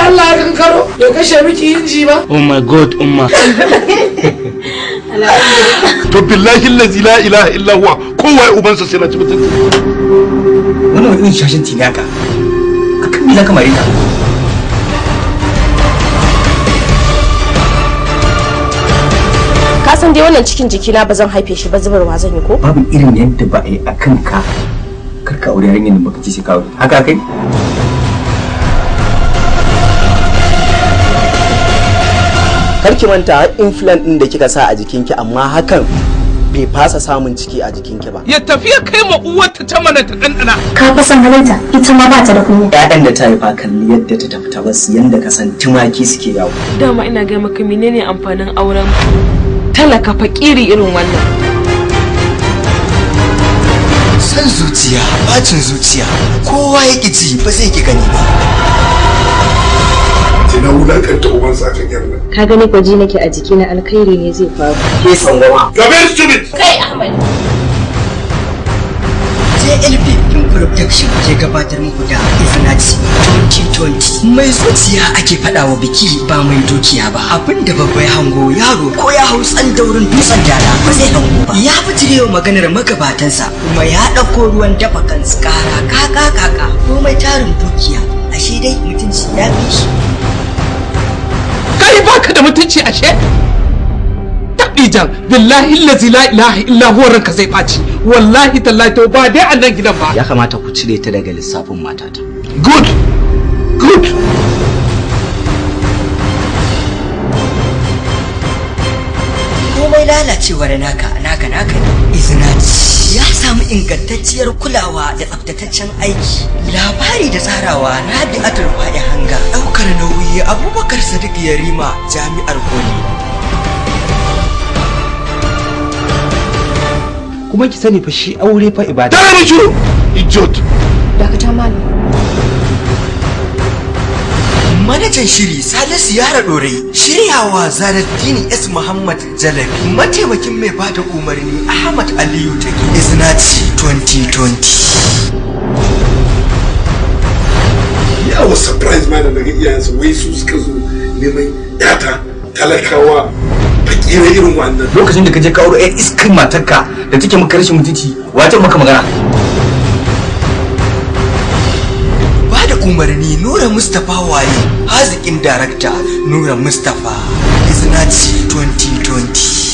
Allah ya kankaro ya kashe miki inji ba. Oh my God, umma. To billahi allazi la ilaha illa huwa, kowa ya ubansa sai na ci mutunci. Wannan wani irin shashanci ne haka? Akan me zaka mare ta? Ka san dai wannan cikin jikina ba zan haife shi ba, zubarwa zan yi ko? Babu irin yadda ba a yi a kanka kar ka aure yarinyar nan, baka ci sai ka aure haka kai. Kar ki manta har implant din da kika sa a jikinki, amma hakan bai fasa samun ciki a jikinki ba. Ya tafi ya kai ma uwarta ta mana ta ɗanɗana. Ka fa san halinta, ita ma ba ta da kunya. Ƴaƴan da ta haifa, kalli yadda ta tafi ta basu yanda ka san tumaki suke yawo. Dama ina ga maka, menene amfanin auren talaka fakiri irin wannan? San zuciya, bacin zuciya, kowa ya ƙi ji ba zai ƙi gani ba. Sai na wulakanta ubansa akan yar nan. Ka gani gwaji nake a jikina, alkhairi ne zai faru. Ke tsangwama. You are very stupid. Kai Ahmad. JLP Film Production ke gabatar muku da Izinaci 2020. Mai zuciya ake faɗa wa biki, ba mai dukiya ba. Abinda babba ya hango, yaro ko ya hau tsandaurin dutsen dala ba zai hango ba. Ya bijirewa maganar magabatansa kuma ya ɗauko ruwan dafa kansu kara kaka kaka. Komai tarin dukiya, ashe dai mutunci ya fi shi. Kai baka da mutunci ashe? Taɓijan, billahi allazi la ilaha illa huwa, ranka zai ɓaci. Wallahi tallahi, to ba dai a nan gidan ba. Ya kamata ku cire ta daga lissafin matata. Good, good. Komai lalacewar naka, naka naka ne. Izinaci ya samu ingantacciyar kulawa da tsaftataccen aiki. Labari da tsarawa, Rabi'atul Fa'i Hanga. Daukar nauyi, Abubakar Sadiq Yarima Jami'ar Koli. Kuma ki sani fa, shi aure fa ibada. Tare da shiru, idiot. Dakata malam. Manajan shiri, Salisu Yara Dorai. Shiryawa, Zaraddini S Muhammad Jalabi. Mataimakin mai bada umarni, Ahmad Aliyu Tage. Izinaci 2020. Ya was surprised ma da daga iyayensa wai su suka zo neman yata, talakawa fakirai irin wannan. Lokacin da ka je ka aure ƴar iskan matarka da take maka rashin mutunci, wace maka magana? Bada umarni, Nura Mustapha Waye. Haziƙin darakta, Nura Mustapha. Izinaci 2020.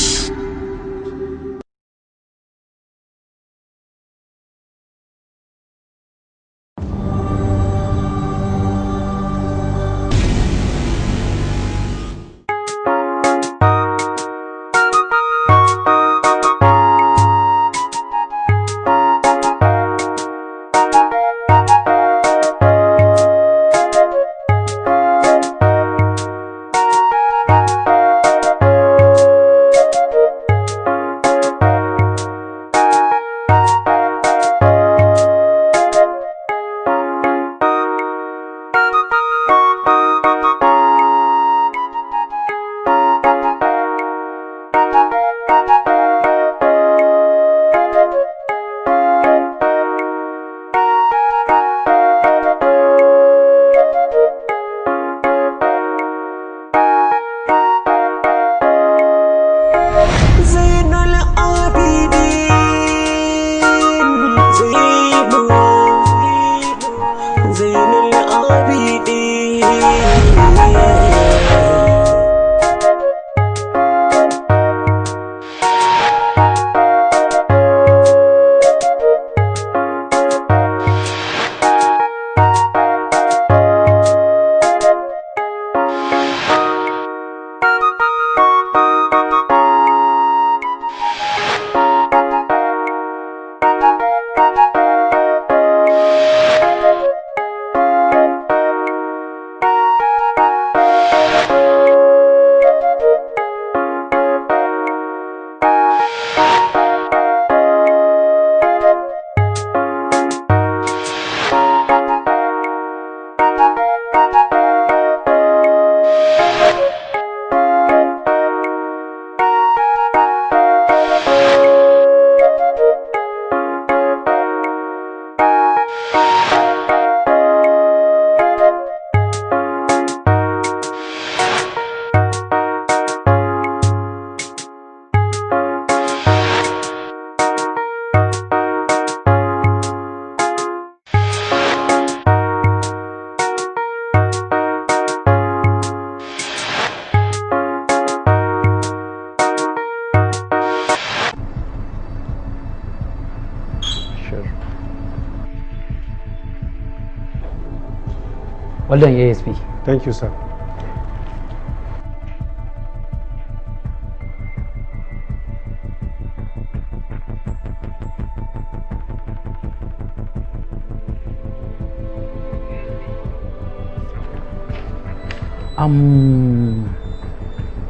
Well done, ASP. Thank you, sir.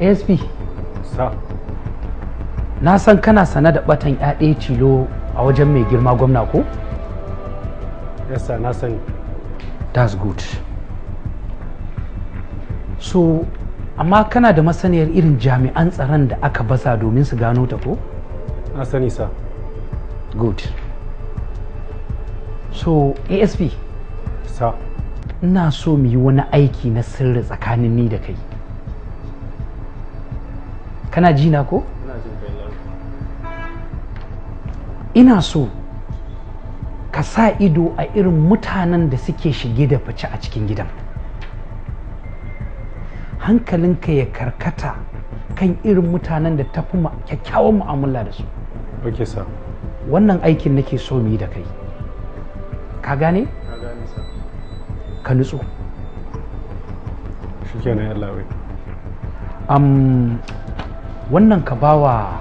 ASP. Sir. Na san kana sane da batan ya ɗaya tilo a wajen mai girma gwamna ko? Yes, sir, na sani. That's good. So, amma kana da masaniyar irin jami'an tsaron da aka baza domin su gano ta ko? Na sani, sir. Good. So, ASP. Sir. Ina so mu yi wani aiki na sirri tsakanin ni da kai. Kana ji na ko? Ina jin kai. Ina so ka sa ido a irin mutanen da suke shige da fice a cikin gidan. Hankalinka ya karkata kan irin mutanen da tafi kyakkyawan mu'amala da su. Okay, sir. Wannan aikin nake so mu yi da kai. Ka gane? Na gane, sir. Ka nutsu. Shikenan, yallabai. Wannan ka bawa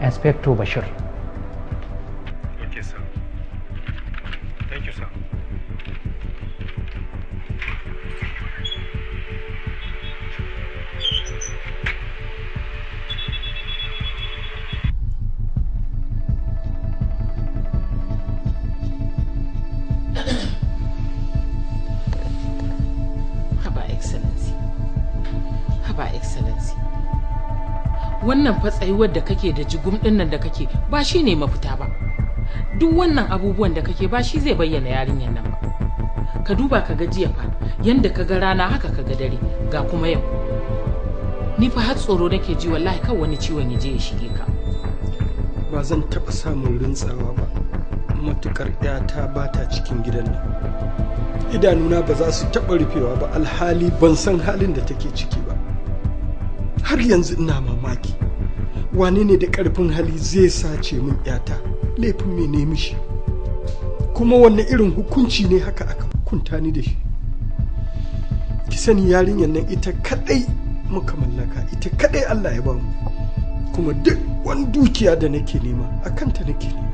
Inspector Bashir. Okay, sir. Thank you, sir. Haba Excellency. Haba Excellency. Wannan fatsayuwar da kake da jigum ɗin nan da kake ba shi ne mafita ba. Duk wannan abubuwan da kake ba shi zai bayyana yarinyar nan ba. Ka duba ka ga jiya fa, yanda ka ga rana haka ka ga dare, ga kuma yau. Ni fa har tsoro nake ji wallahi kan wani ciwon ya je ya shige ka. Ba zan taɓa samun rintsawa ba, matukar 'yata ba ta cikin gidan nan. Idanuna ba za su taɓa rufewa ba alhali ban san halin da take ciki ba. Har yanzu ina mamaki, wane ne da ƙarfin hali zai sace min 'yata? Laifin me ne mishi? Kuma wanne irin hukunci ne haka aka hukunta ni da shi? Ki sani yarinyar nan ita kadai muka mallaka, ita kadai Allah ya bamu. Kuma duk wani dukiya da nake nema a kanta nake nema.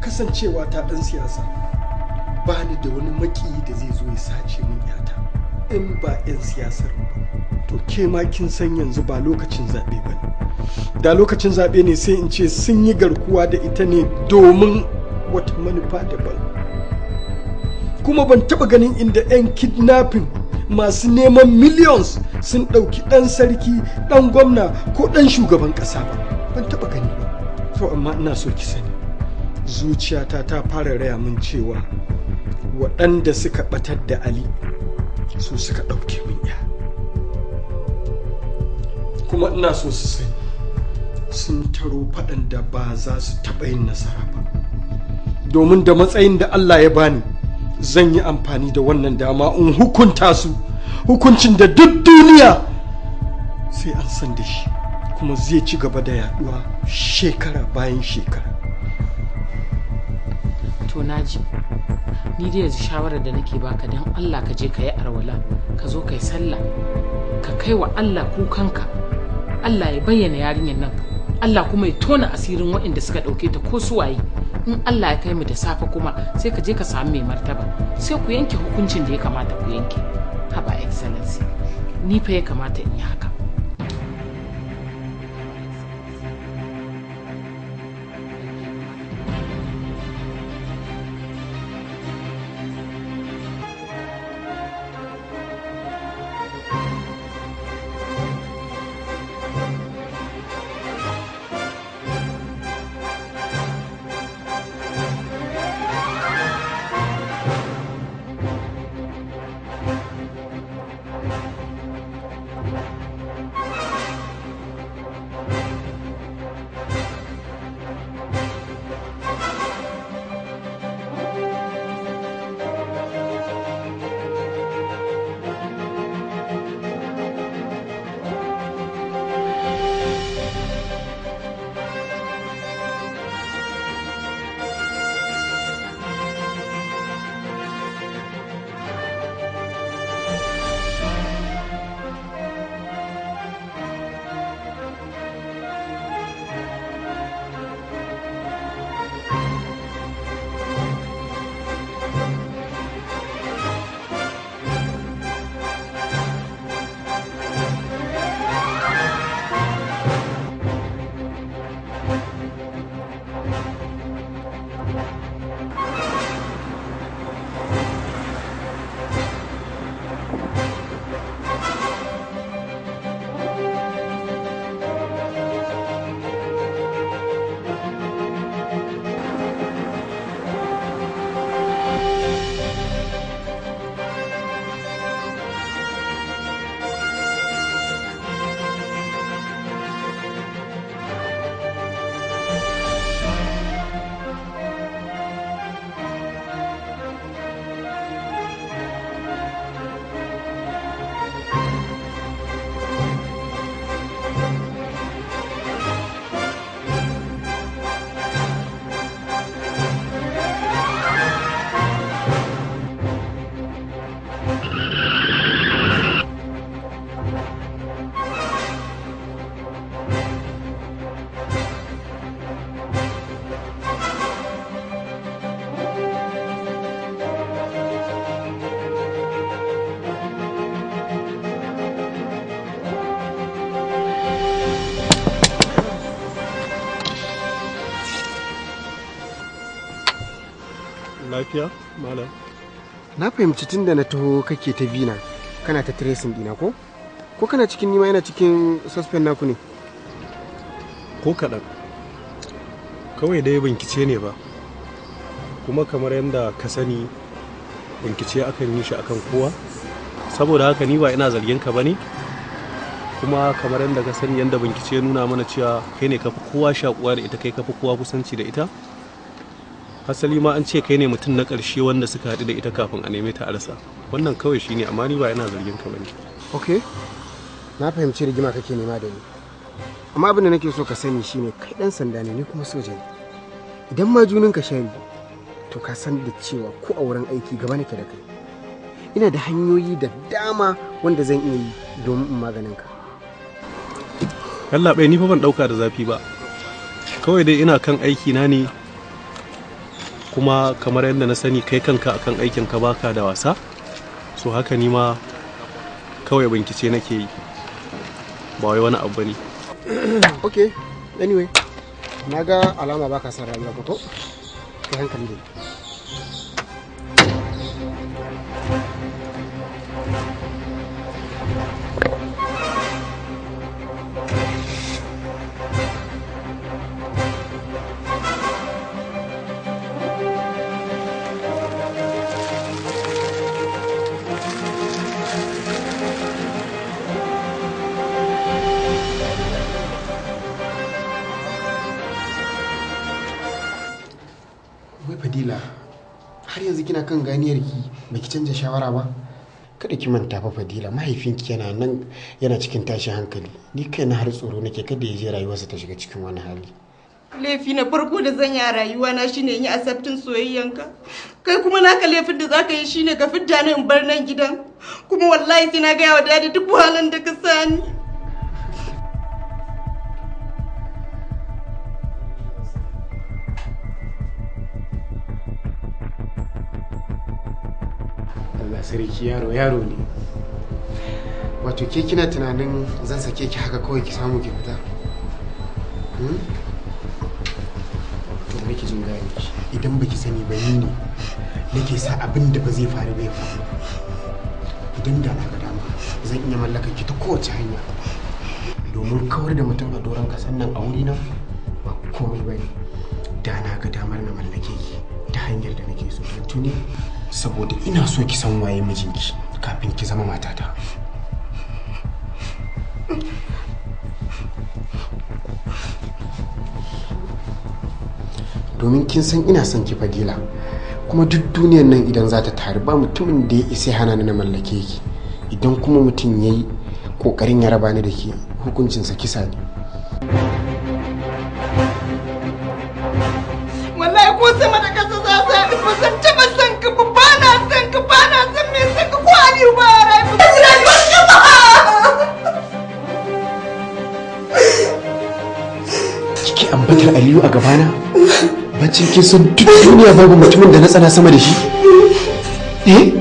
Kasancewa ta ɗan siyasa, ba ni da wani maƙiyi da zai zo ya sace min 'yata in ba 'yan siyasar ba. To ke ma kin san yanzu ba lokacin zaɓe ba ne. Da lokacin zaɓe ne sai in ce sun yi garkuwa da ita ne domin wata manufa daban. Kuma ban taɓa ganin inda 'yan kidnapping masu neman millions sun ɗauki ɗan sarki, ɗan gwamna ko ɗan shugaban ƙasa ba. Ban taɓa gani ba. To amma ina so ki sani, zuciyata ta fara raya min cewa waɗanda suka ɓatar da Ali su suka ɗauke min ya. Kuma ina so su sani sun taro faɗan da ba za su taɓa yin nasara ba. Domin da matsayin da Allah ya bani zan yi amfani da wannan dama in hukunta su, hukuncin da duk duniya sai an san da shi, kuma zai ci gaba da yaduwa shekara bayan shekara. To naji, ni dai yanzu shawarar da nake baka, don Allah ka je ka yi arwala, ka zo ka yi sallah, ka kai wa Allah kukanka. Allah ya bayyana yarinyar nan, Allah kuma ya tona asirin waɗanda suka ɗauke ta ko suwaye. In Allah ya kai mu da safe kuma sai ka je ka samu mai martaba, sai ku yanke hukuncin da ya kamata ku yanke. Haba Excellency, ni fa ya kamata in yi haka. Lafiya, malam? Na fahimci tun da na taho kake ta bina, kana ta tracing dina ko? Ko kana cikin nima yana cikin suspend naku ne? Ko kaɗan. Kawai dai bincike ne ba. Kuma kamar yadda ka sani, bincike akan yi shi akan kowa. Saboda haka ni ba ina zargin ka bane. Kuma kamar yadda ka sani, yadda bincike nuna mana cewa kai ne kafi kowa shakuwa da ita, kai kafi kowa kusanci da ita. Hasali ma an ce kai ne mutum na ƙarshe wanda suka haɗu da ita kafin a neme ta a rasa. Wannan kawai shine, amma ni ba ina zargin ka bane. Ok, na fahimci rigima kake nema da ni. Amma abin da nake so ka sani shine kai dan sanda ne, ni kuma soja ne. Idan ma junin ka shari, to ka san da cewa ko a wurin aiki gaba nake da kai. Ina da hanyoyi da dama wanda zan iya yi domin in maganin ka. Yallaɓai, ni fa ban ɗauka da zafi ba. Kawai dai ina kan aiki na ne, kuma kamar yadda na sani kai kanka akan aikin ka baka da wasa, so haka ni ma kawai bincike nake yi, ba wai wani abu bane. Ok, anyway, na ga alama baka son rayuwa ko? Kai hankali dai. Wai Fadila, har yanzu kina kan ganiyar ki baki canja shawara ba? Kada ki manta fa Fadila, mahaifinki yana nan yana cikin tashin hankali. Ni kaina har tsoro nake kada ya je rayuwarsa ta shiga cikin wani hali. Laifi na farko da zan yi a rayuwa na shine in yi accepting soyayyanka. Kai kuma naka laifin da zaka yi shine ka fidda ni in bar nan gidan. Kuma wallahi sai na gaya wa Daddy duk wahalan da ka sani. Allah sarki, yaro yaro ne. Wato ke kina tunanin zan sake ki haka kawai ki samu ki fita? To bari ki jin gaya miki. Idan baki sani ba, ni ne nake sa abin da ba zai faru ba ya faru. Idan da na ga dama zan iya mallakar ki ta kowace hanya. Domin kawar da mutum a doron kasan nan a wurina ba komai ba ne. Da na ga damar na mallake ki ta hanyar da nake so ta tuni, saboda ina so ki san waye mijinki kafin ki zama matata. Domin kin san ina son ki Fadila, kuma duk duniyar nan idan za ta taru ba mutumin da ya isa hana ni na mallake ki. Idan kuma mutum ya yi ƙoƙarin ya raba ni da ke, hukuncinsa kisa ne. Wallahi ko sama da kasa za su haɗu ba zan taɓa son ka ba, ba na son ka, ba na son mai son ka, ko Aliyu ba ya rayu ba. Rayuwar ka ba. Kike ambatar Aliyu a gabana? Bacin kin san duk duniya babu mutumin da na tsana sama da shi? Eh?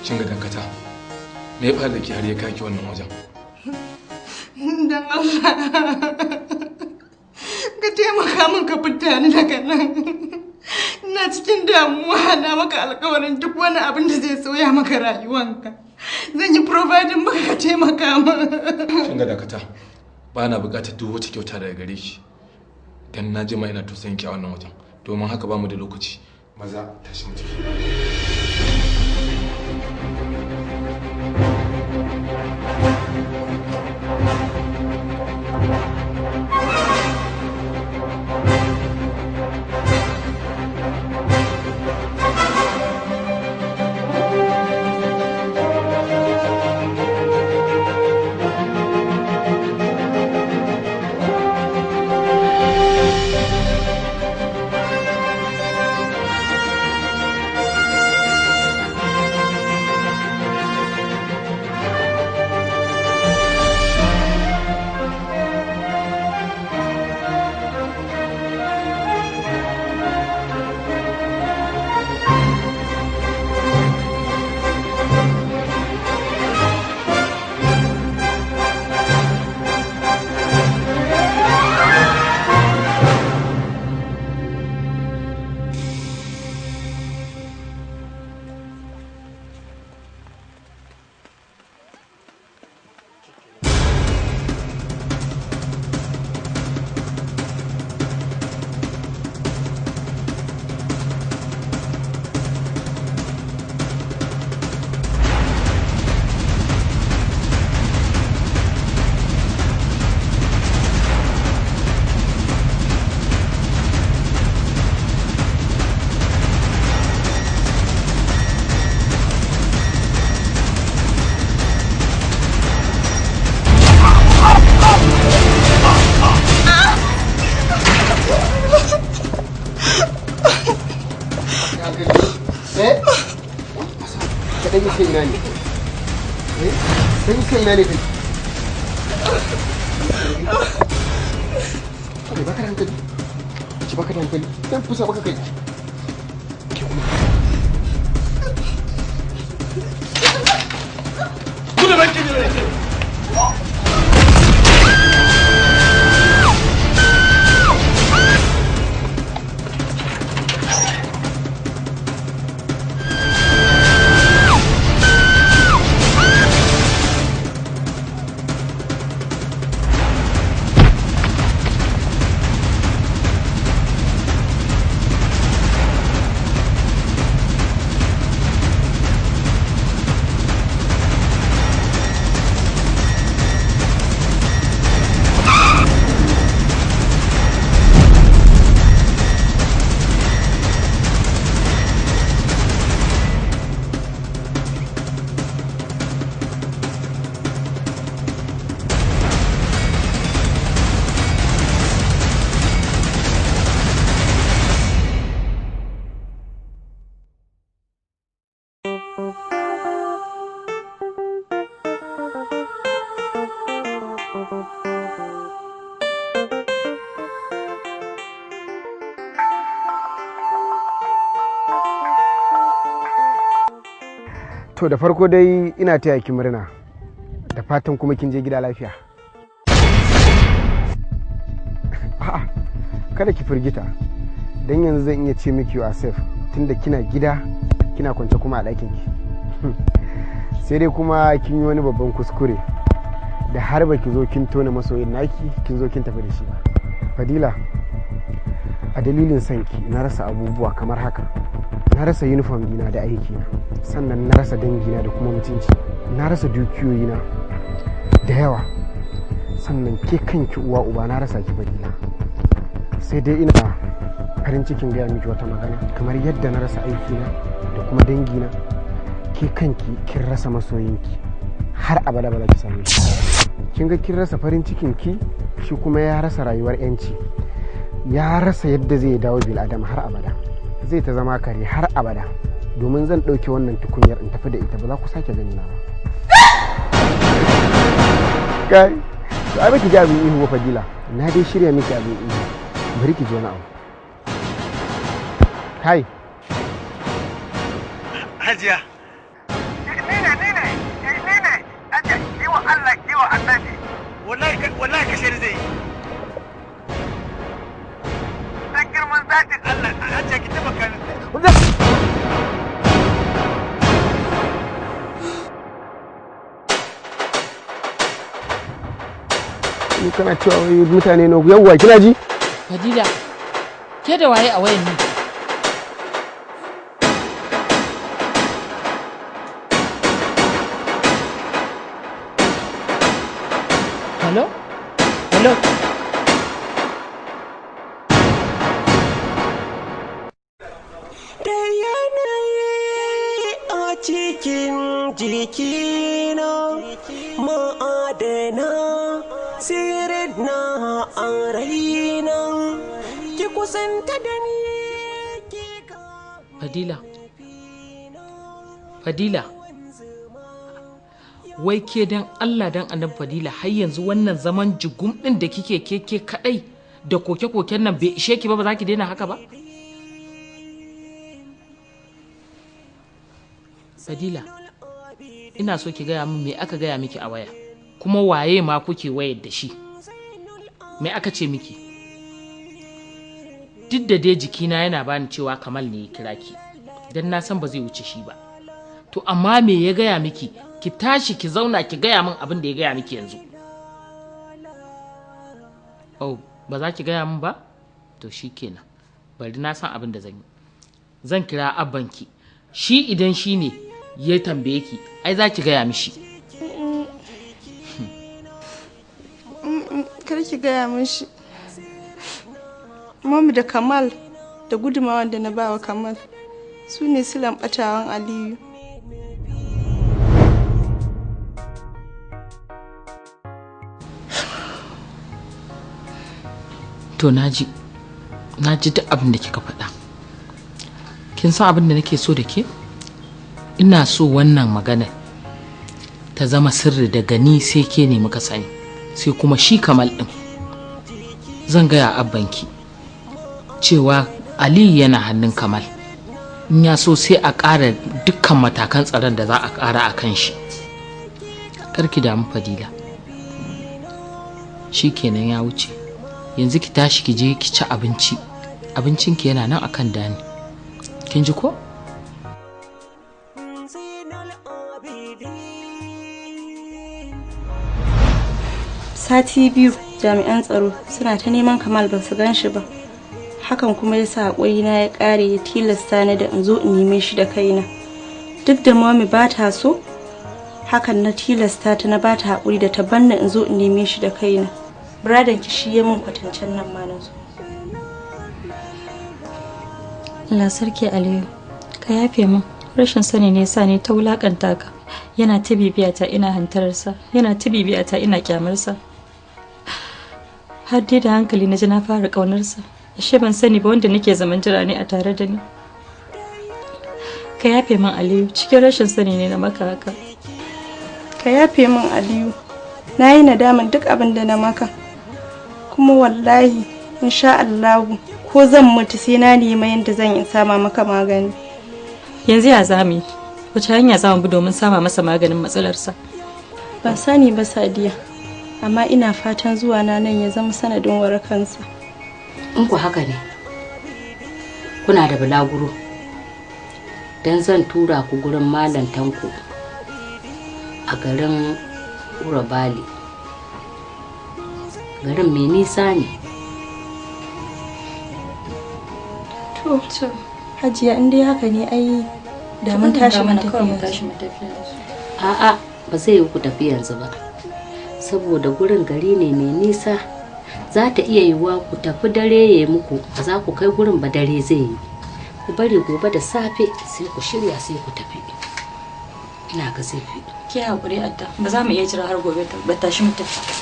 Kin ga dakata. Me ya faru da ke har ya kaki wannan wajen? Dan Allah. Ka taimaka min ka fita ni daga nan. Ina cikin damuwa, na maka alkawarin duk wani abin da zai sauya maka rayuwanka. Zan yi providing maka, ka taimaka min. Kin ga dakata. Ba na buƙatar duk wata kyauta daga gare ki. Dan na jima ina tausayin ki a wannan wajen. Domin haka ba mu da lokaci. Maza tashi mu tafi. Ka ɗan ishe ina ne? Eh? Ɗan ishe ina ne kai? Kai baka da hankali. Ci baka da hankali. Dan fusa baka kai. Ke kuma. Kuda ranke ne ranke. To da farko dai ina taya ki murna, da fatan kuma kin je gida lafiya. A'a, kada ki firgita, don yanzu zan iya ce miki you are safe tunda kina gida kina kwance kuma a ɗakin ki. Sai dai kuma kin yi wani babban kuskure da har baki zo kin tona masoyin naki kin zo kin tafi da shi ba. Fadila, a dalilin sanki na rasa abubuwa kamar haka. Na rasa uniform dina da aiki na, sannan na rasa dangina da kuma mutunci, na rasa dukiyoyina da yawa, sannan ke kanki uwa uba na rasa ki, Fadila. Sai dai ina farin cikin gaya miki wata magana: kamar yadda na rasa aikina da kuma dangina, ke kanki kin rasa masoyinki, har abada ba za ki same shi. Kin ga kin rasa farin cikin ki, shi kuma ya rasa rayuwar yanci, ya rasa yadda zai dawo bil adam, har abada zai ta zama kare, har abada, domin zan ɗauke wannan tukunyar in tafi da ita, ba za ku sake gani na ba. Kai, to ai baki ji abin ihu ba, Fadila. Na dai shirya miki abin ihu, bari ki ji wani abu. Kai. Hajiya. Ni ne, ni ne, ni ne. Hajiya, yi wa Allah, yi wa Annabi. Wallahi, wallahi kashe ni zai yi. Dan girman zatin Allah, Hajiya ki taimaka min. Ni kana cewa wai mutane na yawwa kina ji? Fadila, ke da waye a wayan nan? Hello? Hello? Da yanayi a cikin jikina, ma'adana sirrin na a raina, ki kusanta da ni. Fadila. Fadila. Wai ke dan Allah dan Annabi Fadila, har yanzu wannan zaman jigum din da kike keke kadai da koke-koken nan bai ishe ki ba, ba za ki daina haka ba? Fadila, ina so ki gaya min me aka gaya miki a waya, kuma waye ma kuke wayar da shi? Me aka ce miki? Duk da dai jikina yana bani cewa Kamal ne ya kira ki, don na san ba zai wuce shi ba. To amma me ya gaya miki? Ki tashi ki zauna ki gaya min abin da ya gaya miki yanzu. Oh, ba za ki gaya min ba? To shi kenan. Bari na san abin da zan yi. Zan kira abbanki. Shi idan shi ne ya tambaye ki, ai za ki gaya mishi. Kar ki gaya mishi. Mami da Kamal da gudumawan da na bawa Kamal su ne silan ɓatawan Aliyu. To naji, naji duk abin da kika faɗa. Kin san abin da nake so da ke? Ina so wannan magana ta zama sirri daga ni sai ke ne muka sani, sai kuma shi Kamal ɗin. Zan gaya abbanki cewa Aliyu yana hannun Kamal. In ya so sai a ƙara dukkan matakan tsaron da za a ƙara a kan shi. Karki damu Fadila. Shi kenan ya wuce. Yanzu ki tashi ki je ki ci abinci. Abincinki yana nan akan dani. Kin ji ko? Sati biyu jami'an tsaro suna ta neman Kamal ba su gan shi ba. Hakan kuma ya sa na ya ƙare, ya tilasta ni da in zo in neme shi da kaina. Duk da mami ba ta so, hakan na tilasta ta na ba ta haƙuri da ta banna in zo in neme shi da kaina. Bradan ki shi ya min kwatancen nan ma na zo. Allah sarki Aliyu, ka yafe min. Rashin sani ne yasa ni ta wulakanta ka. Yana ta bibiyata ina hantararsa, yana ta bibiyata ina kyamarsa. Har dai da hankali na ji na fara ƙaunarsa. Ashe ban sani ba wanda nake zaman jira ne a tare da ni. Ka yafe min Aliyu, cikin rashin sani ne na maka haka. Ka yafe min Aliyu, na yi nadaman duk abin da na maka. Kuma wallahi, insha Allahu, ko zan mutu sai na nema yadda zan yi sama maka magani. Yanzu ya za mu yi? Wace hanya za mu bi domin sama masa maganin matsalarsa? Ban sani ba Sadiya, amma ina fatan zuwa na nan ya zama sanadin warakansa. In ku haka ne, kuna da bulaguro, don zan tura ku gurin Malam Tanko a garin Urabali. Garin mai nisa ne. To, Hajiya, in dai haka ne ai da mun tashi mun tafi yanzu. A'a, ba zai yi ku tafi yanzu ba. Saboda gurin gari ne mai nisa. Za ta iya yiwuwa ku tafi dare ya yi muku, ba za ku kai gurin ba dare zai yi. Ku bari gobe da safe sai ku shirya sai ku tafi. Ina ga zai fi. Ki haƙuri Adda, ba za mu iya jira har gobe ba, tashi mu tafi.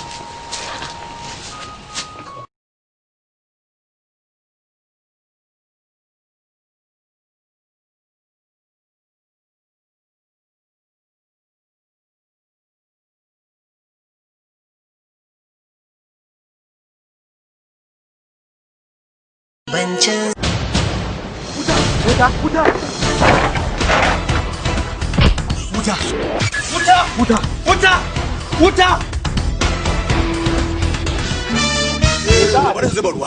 Bancin Wuta, wuta! Wuta! Wuta! Wuta! Wuta! Wuta! Bari zuba ruwa.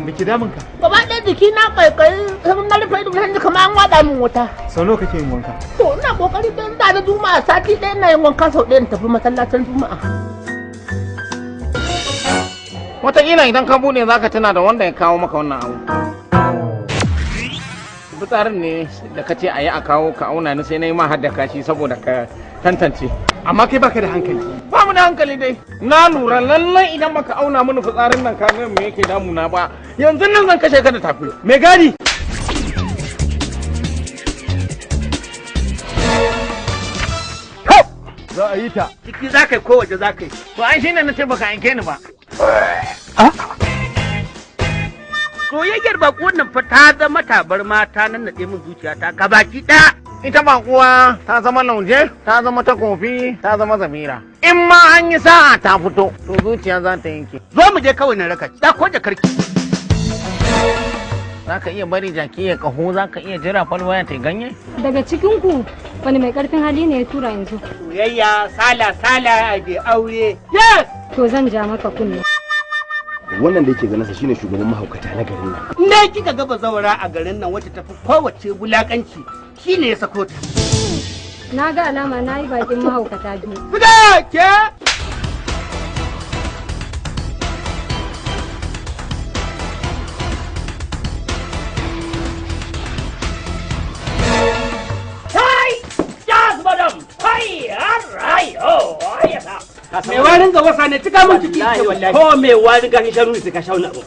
Me ke damun ka? Gaba ɗaya jiki na kaikayi, na rufe ido na kamar an waɗa min wuta. Sau nawa kake yin wanka? To ina kokari dan da na juma'a sati ɗaya ina yin wanka sau ɗaya in tafi masallacin juma'a. Wataƙila idan ka buɗe za ka tuna da wanda ya kawo maka wannan abu. Fitsarin ne da ka ce a yi a kawo ka auna ni, sai na yi ma hadda kashi saboda ka tantance. Amma kai baka da hankali. Ba mu da hankali dai. Na lura lallai idan baka auna mini fitsarin nan ka ga me yake damuna ba, yanzu nan zan kashe ka da tafi. Me gadi? Za a yi ta. Ciki za ka yi ko waje za ka yi? To ai shine na ce baka yanke ni ba. Soyayyar baƙuwan nan fa ta zama tabarma ta nannaɗe min zuciyata gabaki ɗaya. Ita baƙuwa ta zama lauje, ta zama takofi, ta zama zabira. In ma an yi sa'a ta fito, to zuciya za ta yanke. Zo mu je kawai na raka ki. Da ko jakarki. Za ka iya bari jaki ya kaho, za ka iya jira falwaya ta ganye? Daga cikin ku wani mai karfin hali ne ya tura yanzu? Soyayya sala sala da aure. Yes! To zan ja maka kunne. Wannan da yake ganin sa shine shugaban mahaukata na garin nan. Ne kika ga bazawara a garin nan wacce tafi kowace wulakanci, shine ya sako ta. Na ga alama na yi bakin mahaukata biyu. Fita ke! Kai! Yes, madam! Kai! All right! Oh, yes. Me warin ga wasa ne cika mun ciki ce wallahi. Ko me warin gashin shanu ne sai ka sha wani abu.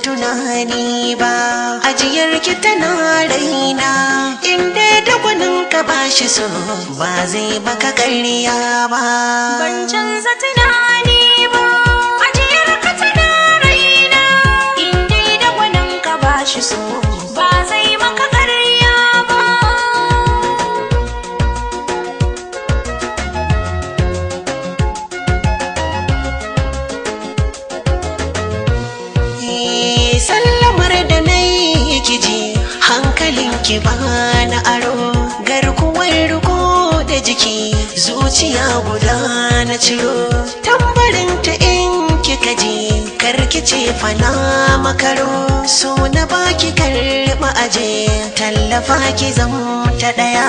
Tunani ba ajiyar ki tana raina, inda da gwanin ka bashi so ba zai baka ƙarya ba. Ban canza tunani ba, ajiyar ka tana raina, inda da gwanin ka bashi so ba zai maka ƙarya ba. Sallamar da na yi kiji hankalinki ba na aro, garkuwar riko da jiki zuciya guda na ciro tambarinta, in kika ji karkice fana makaro, so na baki karɓa aje tallafa ki zamta ɗaya.